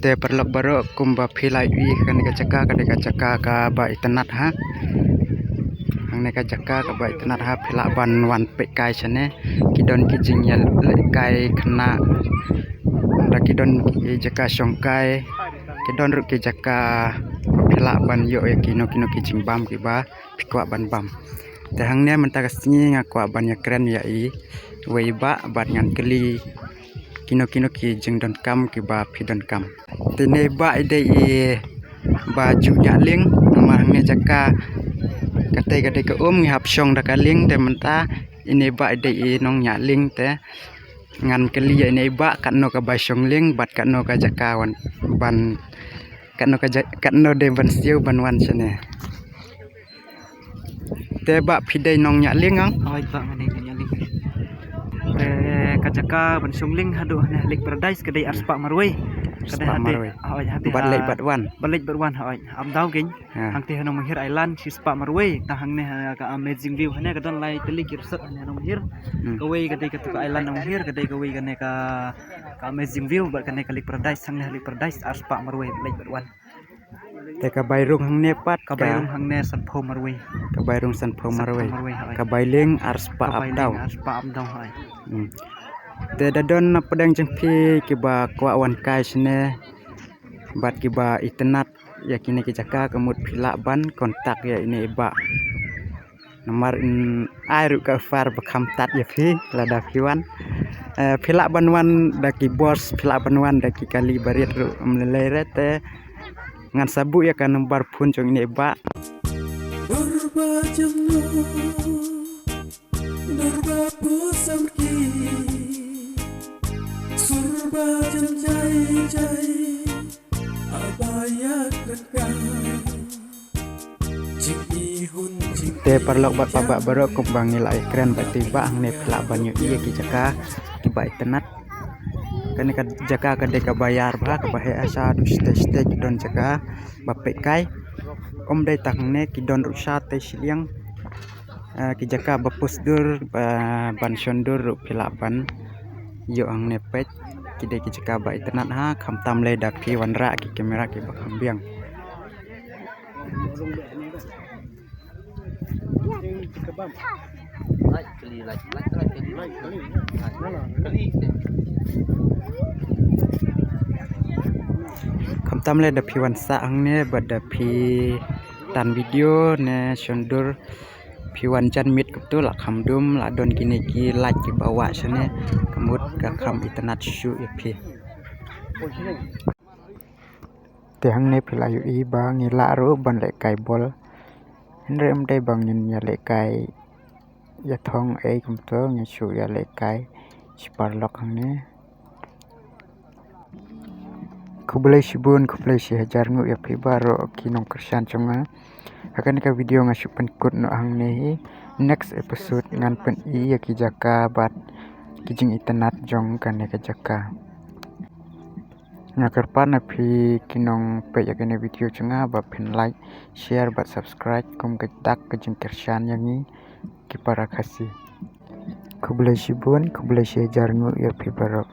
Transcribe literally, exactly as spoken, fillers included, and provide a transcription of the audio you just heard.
Te paralok baroh, kumba phi la ïohi, kane ka jaka ka dei ka jaka kaba itynnat ha. Hangne ka jaka kaba itynnat ha, phi lah ban wan peit kai shane. Ki don ki jingïalehkai khynnah, da ki don ki jaka shongkai, ki don ruh ki jaka ba phi lah ban ïoh ïa kino kino ki jingbam kiba phi kwah ban bam. Te hangne mynta ka sngi nga kwah ban ïakren ïa i wei i bah bad ngan kylli kino kino ki jingdonkam kiba phi donkam. Te ine i bah i dei i ba ju ñiah lieng, namar hangne jaka katei ka dei ka um, ngi hap shong da ka lieng. Te mynta ine i bah i dei i nongñiah lieng, te ngan kylli ïa ine i bah katno kaba shong lieng bad katno ka jaka wan ban, katno ka ja-, katno dei ban siew ban wan shane. Te bah, phi dei nongñiah lieng, ong? Hooid bah, nga dei nongñiah lieng. Te ka jaka ban shong lieng haduh hangne ha Lake Paradise ka dei arspah marwei. Ka dei arspah marwei. Hooid, hangtei bad leit bad wan. Bad leit bad wan, hooid. Up down kein. Ha. Hangtei ha Nongmihir Island shispah marwei. Te hangne ha ka Amazing View hangne ka don lai tylli ki resort hangne ha Nongmihir. Hmm. Kawei ka dei katu ka island Nongmihir, ka dei kawei kane ka, ka Amazing View bad kane ka Lake Paradise, hangne ha Lake Paradise arspah marwei bad leit bad wan. Te ka bai rung hangne pat ka? Ka bai rung hangne sanphew marwei. Ka bai rung sanphew marwei. Sanphew marwei, hooid. Ka bai lieng arspah up down. Ka bai lieng arspah up down, hooid. Hmm. Te da don na pdeng jong phi kiba kwah wan kai shane bad kiba itynnat ïa kine ki jaka, ka mut phi lah ban contact ïa ine i bah. Namar in ai ruh ka offer ba kham tad ïa phi lada phi wan. Eh, phi lah ban wan da ki bus, phi lah ban wan da ki kali barit ruh, ym lei lei re. Te ngan sa buh ïa ka number phone jong ine i bah. Durba jong no, durba pu samki, surba jong jai jai, abaya kaka. Te paralok bad paidbah baroh, kumba ngi la ïakren bad i bah hangne, phi lah ban ïohi ïa ki jaka kiba itynnat. Kane ka jaka ka dei kaba ïar bha, kaba heh, sha haduh shatei shatei ki don jaka ba peit kai. Ym dei tang hangne, ki don ruh shatei shiliang. Eh, ki jaka ba pus dur, ba ban shon dur ruh phi lah ban ïoh hangne peit. Ki dei ki jaka ba itynnat ha, khamtam lei da phi wanrah ki camera kiba kham biang. Khamtam lei da phi wan sah hangne bad da phi tan video ne shon dur, phi wan jan miet kumto la kham dum, la don kine ki light kiba wah shane, ka mut ka kham itynnat shuh ïa phi. Te hangne phi la ïohi ba ngi lah ruh ban lehkai bol. Hynrei ym dei ba ngin ïalehkai ïa thong ei kumto, ngi shu ïalehkai shi paralok hangne. Khublei shibun, khublei shi hajar nguh ïa phi baroh ki nongkyrshan jong nga. Ha kane ka video nga shu pynkut noh hangne hi. Next episode ngan pyni ïa ki jaka bad ki jingitynnat jong kane ka jaka. Nga kyrpad na phi ki nongpeit ïa kane video jong nga ba phin like, share bad subscribe kum ka dak ka jingkyrshan ïa ngi ki para Khasi. Khublei shibun, khublei shi hajar nguh ïa phi baroh.